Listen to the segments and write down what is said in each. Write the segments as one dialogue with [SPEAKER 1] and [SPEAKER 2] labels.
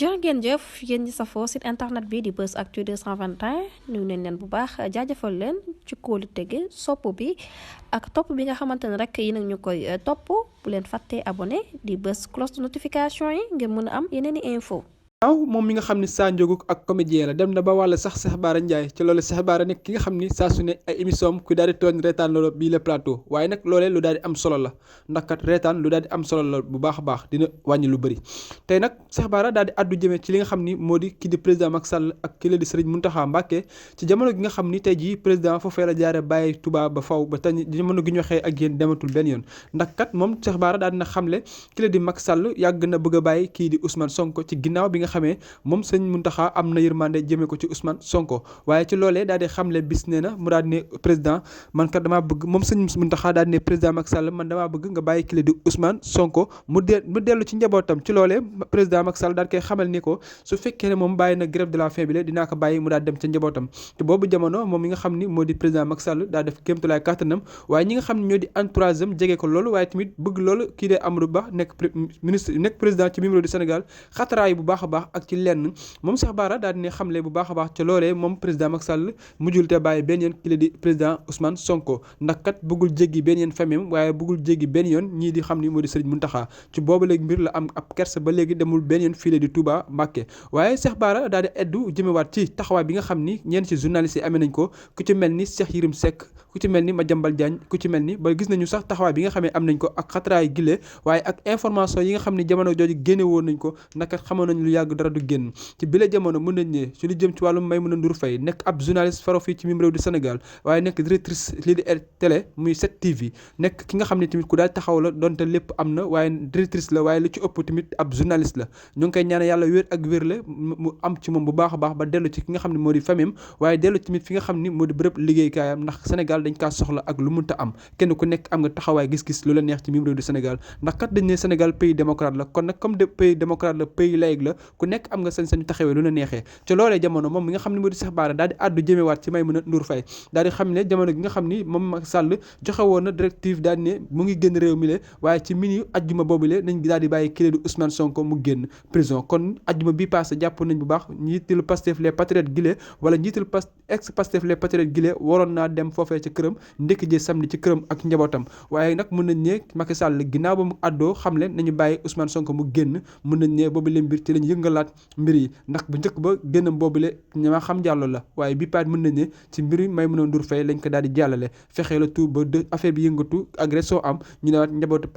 [SPEAKER 1] jërë ngeen jëf yéen ñi safoo site internet bi di Buzz Actu 221 nuyu nañ leen bu baax jaajëfal leen ci kóolu tege sopp bi ak topp bi nga xamante ne rek yi nag ñu koy topp bu leen fàttee abonné di bës cloche de notification yi ngeen mën a am yeneen i info
[SPEAKER 2] waaw moom mi nga xam ni Sa Ndiogou ak comédien la dem na ba wàll sax Cheikh Bara Ndiaye ci loolu Cheikh Bara nekk ki nga xam ni saa su ne ay émission am ku daal di tooñ reetaan loolu bii le plateau waaye nag loolee lu daal di am solo la ndax kat reetaan lu daal di am solo la bu baax a baax dina wàññi lu bëri tey nag Cheikh Bara daal di addu jëmee ci li nga xam ni moo di kii di président Macky Sall ak kii la di Serigne Mountakha Mbacké ci jamono gi nga xam ni tey jii président foofee la jaare bàyyi Touba ba faw ba tey jamono gi ñu waxee ak yéen dematul benn yoon ndax kat moom Cheikh Bara daal dina xamle kii la di Macky Sall yàgg na bëgg a bàyyi kii di Ousmane Sonko ci ginnaaw bi nga xamee moom sëñ Mountakha am na yërmande jëmee ko ci Ousmane Sonko waaye ci loolee daal di xamle bis nee na mu daal di ne président man kat damaa bëgg moom sëñ Mountakha daal di ne président Macky Sall man damaa bëgg nga bàyyi kile di Ousmane Sonko mu dellu ci njabootam ci loolee président Macky Sall daal koy xamal ni ko su fekkee ne moom bàyyi na grève de la faim bi dinaa ko bàyyi mu daal dem ca njabootam te boobu jamono moom mi nga xam ni moo di président Macky Sall daal def kéemtulaay kàttanam waaye ñi nga xam ne ñoo di entourage am jege ko loolu waaye tamit bëgg loolu kii de Amadou Ba nekk ministre nekk président ci mim réew du Sénégal xataraayi bu baax a baax ak ci lenn moom Cheikh Bara daal di ne xamle bu baax a baax ca loolee moom président Macky Sall mujjul te bàyyi benn yoon ki la di président Ousmane Sonko ndax kat bëggul jéggi benn yoon famem waaye bëggul jéggi benn yoon ñii di xam ni moo di Serigne Mountakha ci boobu léegi mbir la am ab kersa ba léegi demul benn yoon fii la di Touba Mbacké waaye Cheikh Bara daal di eddu jëmewaat ci taxawaay bi nga xam ni ñenn ci journalistes yi amee nañ ko ku ci mel ni Cheikh Yérim Seck ku ci mel ni Madiambal Diagne ku ci mel ni ba gis nañu sax taxawaay bi nga xamee am nañ ko ak xatraay gile waaye ak information yi nga xam ni jamono jooju génne woon nañ ko naka xamoon nañ lu yàgg dara du génn ci bile jamono mën nañ ne ci lu jëm ci wàllum Maïmouna Ndour Faye nekk ab journaliste faro fii ci mim réew du Sénégal waaye nekk directrice lii di télé muy 7TV nekk ki nga xam ne tamit ku daal taxaw la donte lépp am na waaye directrice la waaye lu ci ëpp tamit ab journaliste la ñu ngi koy ñaan yàlla wér ak wér la mu am ci moom bu baax a baax ba dellu ci ki nga xam ne moo di famille waaye dellu tamit fi nga xam ni moo di bërëb liggéeykaayam ndax Sénégal dañ kaa soxla ak lu munta am kenn ku nekk am nga taxawaay gis-gis lu la neex ci mim réew du Sénégal ndax kat dañ ne Sénégal pays démocrate la kon nag comme de pays démocrate la pays laïque la ku nekk am nga sañ-sañu taxawee lu la neexee ci loolee jamono moom mi nga xam ne moo di Cheikh Bara daal di àddu jëmewaat ci Maïmouna Ndour Faye daal di xam ne jamono gi nga xam ni moom Macky Sall joxe woon na directive daal di ne mu ngi génn réew mi le waaye ci mini ajjuma boobu le nañ daal di bàyyi kii di Ousmane Sonko mu génn prison kon ajjuma bi passé jàpp nañ bu baax njiitalu Pastef les patriotes gile wala njiitalu ex Pastef les patriotes gile waroon naa dem foofee ci këram ndekki jee samedi ci këram ak njabootam waaye nag mën nañ ne Macky Sall ginnaaw ba mu àddoo xam leen nañu bàyyi Ousmane Sonko mu génn mën nañ ne boobu le mbir ci lañ yëngalaat mbir yi ndax bu njëkk ba génnam boobu le ñama xam jàllo la waaye bi paat mën nañ ne ci mbiri Maïmouna Ndour Faye lañ ko daal di jàllale fexee la tout ba affaire bi yëngatu agression am ñu newaat njabootu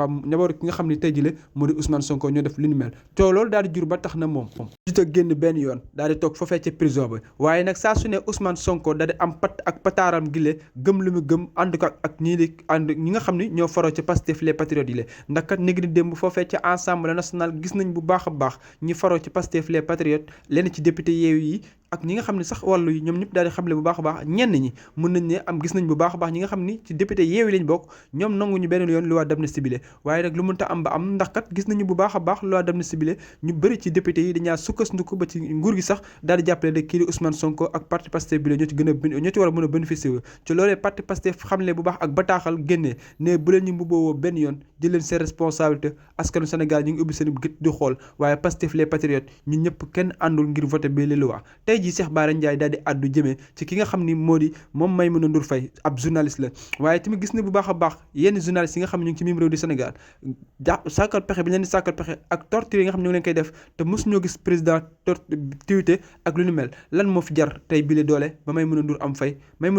[SPEAKER 2] ki nga xam ne tey jile moo di Ousmane Sonko ñoo def li ni mel coow loolu daal di jur ba tax na moom juta génn benn yoon daal di toog foofee ca prison ba waaye nag saa su ne Ousmane Sonko daal di am pat ak pataaram gile gëm lu mu gëm ànd ko ak ñii di ànd ñi nga xam ne ñoo faroo ca Pastef les patriotes yi le ndax kat néegi di démb foofee ca Assemblée nationale gis nañ bu baax a baax ñi faroo ci Pastef les patriotes leen ci député yeewu yi ak ñi nga xam ne sax wàllu yi ñoom ñëpp daal di xamle bu baax a baax ñenn ñi mën nañ ne am gis nañ bu baax a baax ñi nga xam ni ci député yeewi lañ bokk ñoom nanguñu benn yoon loi d'amnistie bi waaye nag lu mënta am ba am ndax kat gis nañu bu baax a baax loi d'amnistie bi ñu bëri ci député yi dañaa sukkandiku ba ci nguur gi sax daal di jàppale de kii di Ousmane Sonko ak parti Pastef bi ñoo ci gën a ñoo ci war a mën a bénéficier wu ci loolee parti Pastef xamle bu baax ak bataaxal génnee ne bu leen ñu mbubboo benn yoon jël leen seen responsabilité askanu Sénégal ñu ngi ubbi seen gët di xool waaye Pastef les patriotes ñun ñëpp kenn àndul ngir voté bi li loi tey jii Cheikh Bara Ndiaye daal di àddu jëmee ci ki nga xam ni moo di moom Maïmouna Ndour Faye ab journaliste la waaye tamit gis na bu baax a baax yenn journalistes yi nga xam ne ñu ngi ci mim réew du Sénégal sàkkal pexe bi leen di sàkkal pexe ak torture yi nga xam ne ñu ngi leen koy def te mosuñoo gis président tiwite ak lu ni mel lan moo fi jar tey bile doole ba Maïmouna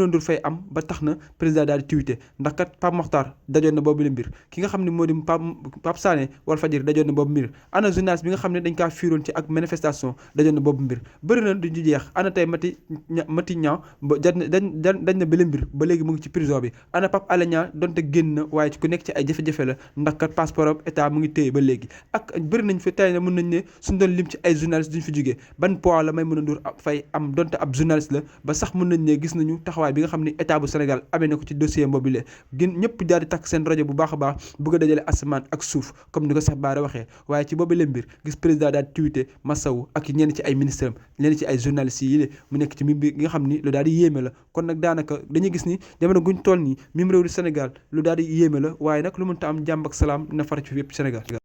[SPEAKER 2] Ndour Faye am ba tax na président daal di tiwite ndax kat Pape Mokhtar dajoon na boobu le mbir ki nga xam ne moo di Pape Sané Walfadjri dajoon na boobu mbir ana journaliste bi nga xam ne dañ kaa fiiroon ci ak manifestation dajoon na boobu mbir bëri na du ñu jeex ana tey mati ñaaw ba dañ na bële mbir ba léegi mu ngi ci prison bi ana Pape Alé Niang donte génn na waaye ku nekk ci ay jafe-jafe la ndax kat passeport am état mu ngi téye ba léegi ak bëri nañ fi tey ne mën nañ ne suñ doon lim ci ay journaliste duñ fi jógee ban poids la Maïmouna Ndour Faye am donte ab journaliste la ba sax mën nañ ne gis nañu taxawaay bi nga xam ne état bu Sénégal amee na ko ci dossier boobu le gën ñëpp daal di takk seen rajo bu baax a baax bëgg a dajale asamaan ak suuf comme ni ko Cheikh Bara waxee waaye ci boobu le mbir gis président daal di tweeté masawu ak ñenn ci ay ministre am ñenn ci ay journalistes yi mu nekk ci mi bi nga xam ni lu daal di yéeme la kon nag daanaka dañuy gis ni jamono guñ toll nii mim réew du Sénégal lu daal di yéeme la waaye nag lu mënta am jàmm ak salaam dina far ci fépp Sénégal